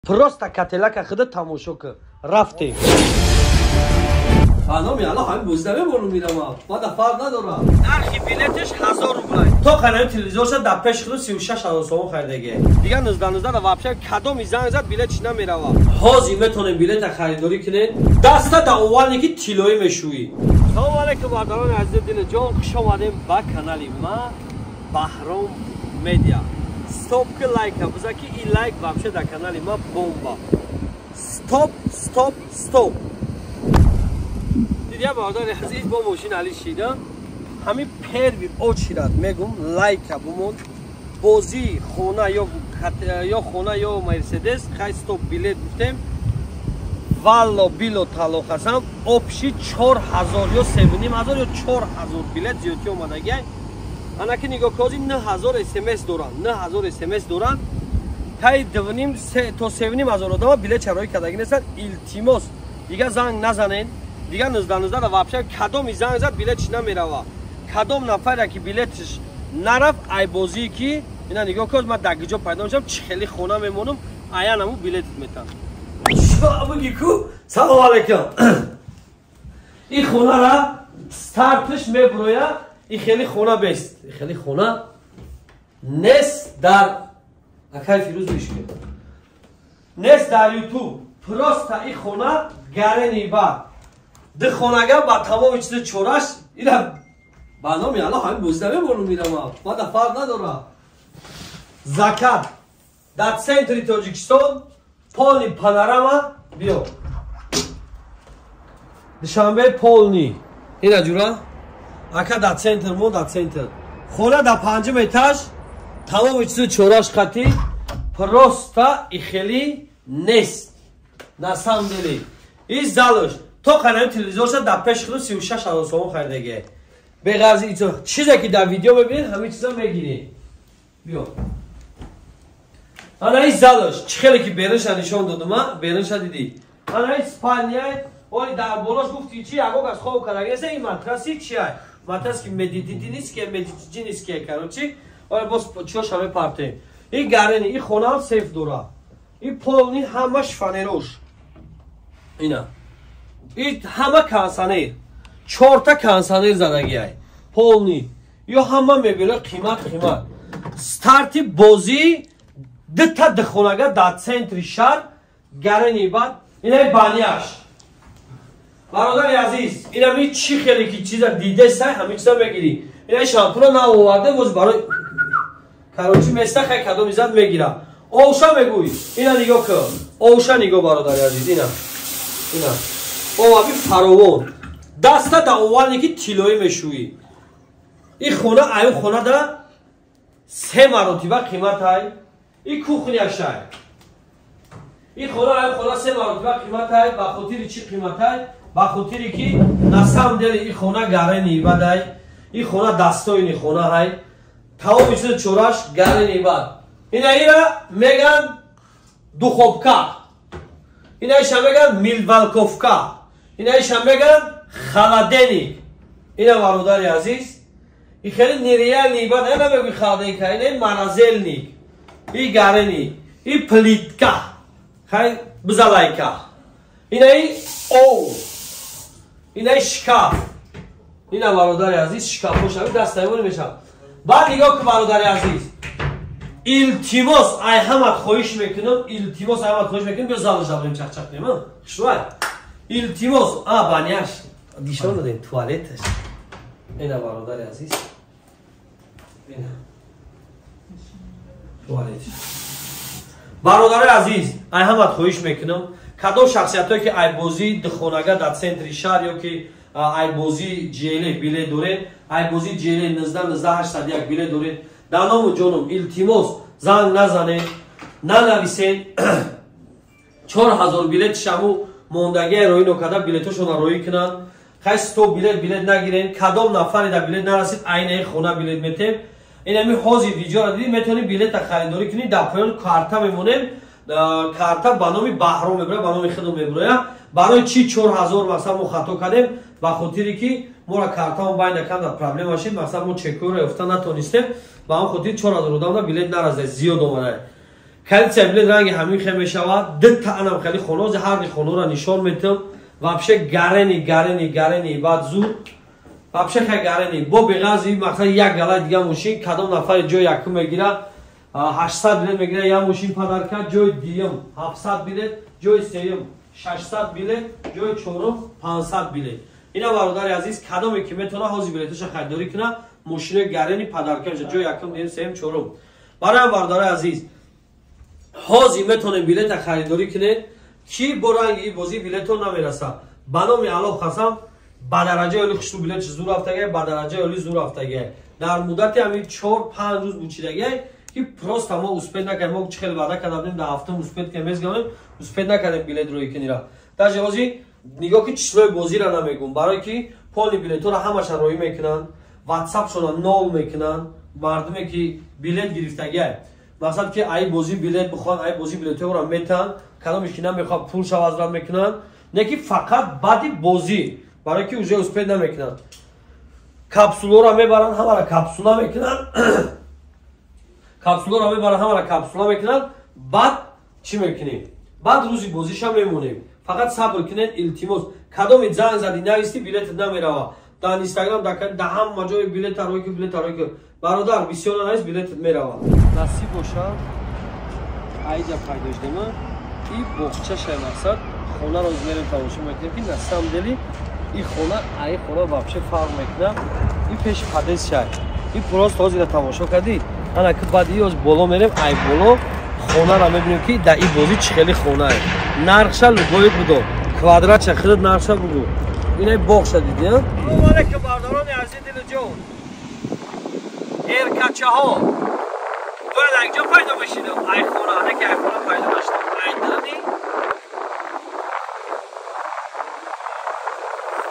Просто кателака худа тамошо кун. Рафтем. Ба номи Аллоҳ, ҳамин бозида мемонум, мирамам. Мада фарқ надорам. Нархи билетиш 1000 рубл. То қанаи телевизорша дар пеши худу 36 000 сомон харидагӣ. Дигар 19 19 да вообще кадоми занг зад, билетиш намерава. Ҳозир метонем билета харидорӣ кунем. Даста да овалне ки тиллоӣ мешӯӣ. Салому алайкум, бардорони азизи дили ҷон, хуш омадем ба канали ма, Баҳром Медиа. Стоп ки лайка биза, ки ин лайк вообще дар канали ма бомба. Стоп, стоп, стоп. Дидия, бародари азиз, бо мошин али шида. Ҳамин первый очередь мегум, лайка бумон. Бозии хона ё хона ё Мерседес, хай, стоп, билет гуфтем. Валло било талоқ ҳастам, общий 4000 ё 3500 ё 4000 билет зиёдтӣ омадагиай. Анаки нигоҳ кози, 9000 смс доранд, 9000 смс доранд. Таи дувним то 3500 одама билет чароӣ кардагӣ нестанд. Илтимос, дигар занг назанед. Дигар 19 19 да вообще кадоми занг зад, билетиш намерава. Кадом нафаре ки билетиш нарафт, ай бозие ки ина нигоҳ кун, ман дар гиҷо пайдо мешавам, чӣ хеле хона мемонам, аянаму билетит метам. Буги ку, салом алейкум. Ин хонара стартш мебуроя, ин хеле хона бест, ин хеле хона нест дар акай Фирӯз бишки, нест дар Ютуб. Просто ин хона гарени ба ду хонага ба тамоми чизи чораш. Ина ба номи Аллоҳ, ҳамин бозида мемонум, мирамам. Мада фарқ надорам. Закат дар центри Тоҷикистон, полный панорама. Биё, Душанбе полный ина ҷура ака, дар центр, мо дар центр, хона дар панҷум этаж, тамоми чизи чораш қатӣ. Просто и хеле нест на самом деле. И залош то қанаи телевизорша дар пеши худу 36 000 сомон харидагӣ. Беғарзи чизе ки дар видео мебинед, ҳамин чиза мегиред. Биё, ана ин залош, чӣ хеле ки берунша нишон додума, берунша дидӣ. Ана ин спальня. Оли дар болош гуфти чи, ягон кас хоб кардаги нест. Ин матраси чия? Матрас ки медитинист, ки медитинист, ки короче, оли боз чиёша мепартем. Ин гарени, ин хонаам сейф дора, ин полный ҳама шифоньерош, ина ин ҳама кондиционер, чорта кондиционер задагиай, полный ё ҳама мебелои қимат қимат. Старти бозӣ дута духонага дар центри шаҳр, гарени бад. Инаи баняш, бародари азиз, инами чӣ хеле ки чиза дидесай, ҳамин чиза мегирӣ. Инаи шампуна наоварде, боз барои короче места, хай, кадоми зад мегира. Овша мегӯй, ина нигоҳ кун, овша нигоҳ, бародари азиз, ина, ина оваби фаровон. Даста да овалне ки тиллоӣ мешӯӣ. Ин хона аю хона да се маротиба қиматай. Ин кухняшай. Ин хона аю хона се маротиба қиматай. Ба хотири чӣ қиматай? Ба хотире ки на самом деле ин хона гарени бадай, ин хона достойный хона ҳай, тамоми чизи чораш гарени бад. Ина ира меган духовка, ина иша меган микроволновка, ина иша меган холодильник. Ина, бародари азиз, и хеле нереальный бад. Ина мегӯи холодильник, ина морозильник, и гарени, и плитка, хай, бизалайка. Ина и оу, ина и шкаф. Ина, бародари азиз, шкафҳо дастаймон мешавад. Баъд нигоҳ кун, бародари азиз, илтимос, ай ҳамат хоҳиш мекунам, илтимос, ай ҳамат хоҳиш мекунам, биё залоша бурем, чақчақ кунем, хушрӯай. Илтимос, а баняш нишон додем, туалеташ. Ина, бародари азиз, ина туалеташ. Бародари азиз, ай ҳамат хоҳиш мекунам, кадом шахсиятое ки айбозии духонага дар центри шаҳр ё ки айбозии ЖЛ билет доред, айбозии ЖЛ 19 19 801 билет доред, дар ному ҷоном, илтимос, занг назанед, нанависед. 4000 билет шаму мондагия роӣ нокарда, билетошонро роӣ кунанд. Хай, сто билет, билет нагирен. Кадом нафаре дар билет нарасид, айнаи хона билет метем. Инами ҳозир видеоро дидӣ, метавонӣ билета харидорӣ кунӣ. Дар поён карта мемонем, карта ба номи Баҳром мебуроя, ба номи худо мебуроя. Барои чӣ 4000 масалан мо хато кардем? Ба хотире ки моро картамо бай накарда, проблема шид, масалан мо чекоро ёфта натонистем. Ба ҳам хотир 4000 одамда билет наразда, зиёд омада. Коллекция билет ранги ҳамин хел мешавад. Ду таанам хеле хона, ҳар хонаро нишон метам. Вообще гарени, гарени, гарени, баъд зур. Вообще хел гарени. Бо беғарзи мақсад як гала дига мошин, кадом нафари ҷои якум мегира, 800 билет мегира, як мошин подарка, ҷои дуюм 700 билет, ҷои сеюм 600 билет, ҷои чорум 500 билет. Ина бародари азиз, кадоме ки метавона ҳозир билеташа харидорӣ кунад, мошинои гарени подарка мешавад, ҷои якум, дуюм, сеюм, чорум. Барои бародари азиз, ҳозир метавонем билета харидорӣ кунед, ки бо ранги бозӣ билетон намерасад. Ба номи Аллоҳ қасам, ба дараҷаи олӣ хушрӯ билетш зур рафтагай, ба дараҷаи олӣ зур рафтагай. Дар муддати ҳамин 4-5 рӯз бучидагай, ки просто мо успеть накардем. Мо чӣ хеле ваъда карда будем, дар ҳафтум успеть кунем, мезгонем, успеть накардем билет рӯи кунира. Даже ҳозир нигоҳ ки числои бозиро намегум, барое ки полни билетҳоро ҳамаша роӣ мекунанд, ватсапшона нол мекунанд, мардуме ки билет гирифтагай. Мақсад ки ай бозӣ билет бихоҳанд, ай бозӣ билетҳоро метаҳанд, кадоме ки намехоҳад пулша возврат мекунанд, не ки фақат баъди бозӣ, барое ки уже успеть намекунанд. Капсуларо мебаранд, ҳамаро капсула мекунанд. Капсуларо мебаранд, ҳамаро капсула мекунанд. Баъд чӣ мекунем? Баъд рӯзи бозиша мемонем. Фақат сабр кунед, илтимос. Кадоме занг зади, нависти, билетат намерава. Дар Инстаграм, дар ҳама ҷои билета рӯй ки, билета рӯй ки. Бародар, бисёр нанавис, билетат мерава. Насиб боша, айҷа пайдо шудема. И боғчашай мақсад, хонаро мерем тамошо мекунем, ки на самом деле и хона, ай хона вообще фарқ мекунад. И пеши подъезд шай. И просто ҳозира тамошо кардӣ. Ана ки баъд и ҳоз боло мерем, ай боло хонаро мебинем, ки дар ин бозӣ чӣ хеле хонае. Нархша любой будо. Квадратша худат нархша бугу. Инай боғша дидӣ, а? Салом алейкум бародарони азиз дилу ҷон. Эркачаҳо. Бояд як ҷо пайдо мешидам. Ай хона, не ки ай хона пайдо нашидам. Ай дарани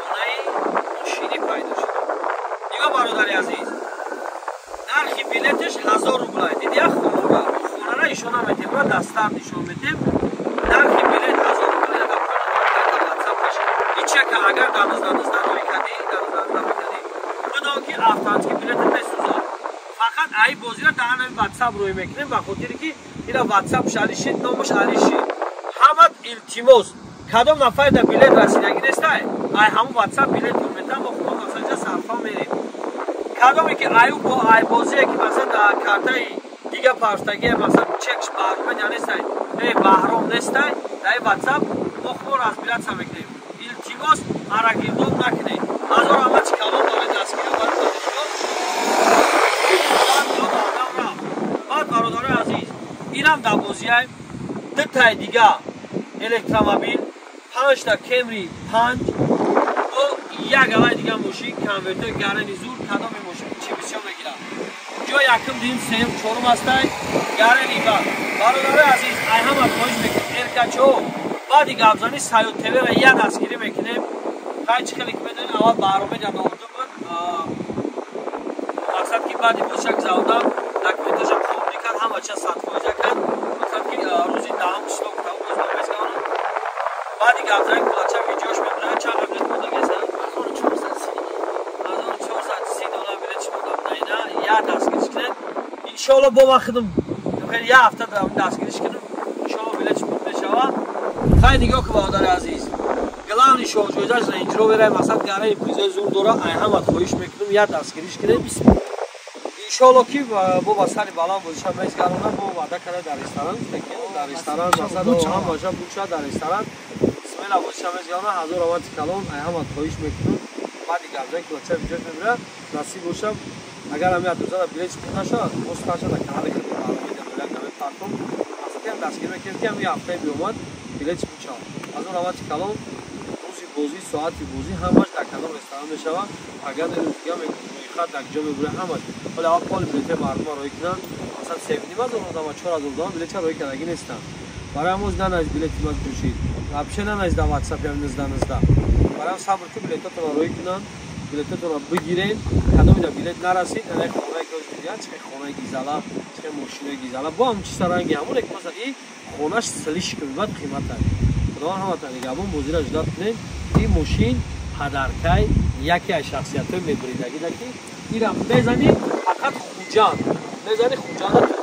хонаи мошинӣ пайдо шудам. Нигоҳ бародари азиз. Нархи билеташ 1000 рубла. Дидӣ як хонара? Хонара ишона метем, ра дастар нишон метем. Нархи билет 1000 рубла дар WhatsApp-аш. Ичака агар дар 19 рӯй кардӣ, дар 19 рӯй кардӣ, бидон ки автоматики билетат месӯзад. Фақат ай бозиро дар ҳамин WhatsApp рӯй мекунем, ба хотире ки ина WhatsApp-ш алишид, номаш алишид. Ҳамат илтимос, кадом нафар дар билет расидагӣ нестай, ай ҳамон WhatsApp билетро метам, мо худо масалан сарфа мерем. Кадоме ки аю бо ай бозие ки масалан дар картаи дига парштагие, масалан чекш баҳром нестай, э баҳром нестай, дар WhatsApp мо худо разбираться мекунем. Илтимос, арагирдон накунед. Ҳазор ҳамач калон доред дастгирӣ барои тоҷикон. Баъд бародарои азиз, инам дар бозиай ду таи дига электромобил, 5 та Кемри 5 бо як алай дига мошин, конвертои гарени зур, кадоми мошин чӣ бисёр мегирад. Ҷои якум, дуюм, сеюм, чорум ҳастай, гарени бад. Бародарои азиз, ай ҳама хоҳиш мекунем, эркачо, баъди гапзанӣ Саёд ТВ-ра як дастгирӣ мекунем. Хай чӣ хеле ки медонед, аввал Баҳромеҷа номдум буд. Мақсад ки баъди бозишак завдан документаша қабул кард, ҳама чиз 100% кард. Мақсад ки рӯзи 10 число гуфтам, боз мезганам. Баъди гапзанӣ кулача видеош мебурад, чанд билет мондагеса? 1430 доллар билет шумода буда. Ина як дастгириш кунед. Иншоалло бо ман худам як ҳафта дастгириш кунам. Иншоалло билет шумо мешавад. Хай нигоҳ кун бародари азиз. Главный шоҳҷоизаш Range Rover, мақсад гараи призои зур дора. Ай ҳамат хоҳиш мекунам, як дастгириш кунед. Иншоалло ки бо ба сари баланд бозиша мезгаронам, бо ваъда карда дар ресторан, дар ресторан масалан ҳамаша буча дар ресторан смела бозиша мезгаронам. Ҳазор равати калон, ай ҳамат хоҳиш мекунам. Баъди гапзани кулача видеош мебирад. Насиб боша, агар ҳами адузада билет пул нашавад, боз таша дар канали худ намепартом. Мақсад дастгирӣ мекунем, ки ҳами ҳафтаи биомад билет пул шавад. Ҳазор равати калон, рӯзи бозӣ, соати бозӣ ҳамаш дар кадом ресторан мешавад. Агар дига рӯйхат дар ҷо мебурад ҳамаш. Ҳоло аввал поли билетҳои мардумро роӣ кунанд. Масалан 3,5 ҳазор одама, 4 ҳазор одама билетча роӣ кардагӣ нестанд. Барои ҳамоз нанавис билети ма ҷӯшид. Вообще нанавис дар WhatsApp ям 19 19. Барои ҳам сабр ки билетотонро роӣ кунанд, билетотонро бигиред. Кадоме дар билет нарасид, ана хонае ки дидият, чӣ хонаи гизала, чӣ мошинои гизала, бо ҳам чиса ранги ҳамон, ки масалан и хонаш слишком бад қиматак. Худованд ҳаматон нигаҳбон, бозиро ждать кунед. Ин мошин подаркай яке аз шахсиятҳои мебуридагида, ки ира мезани фақат Хуҷанд, мезани Хуҷанда.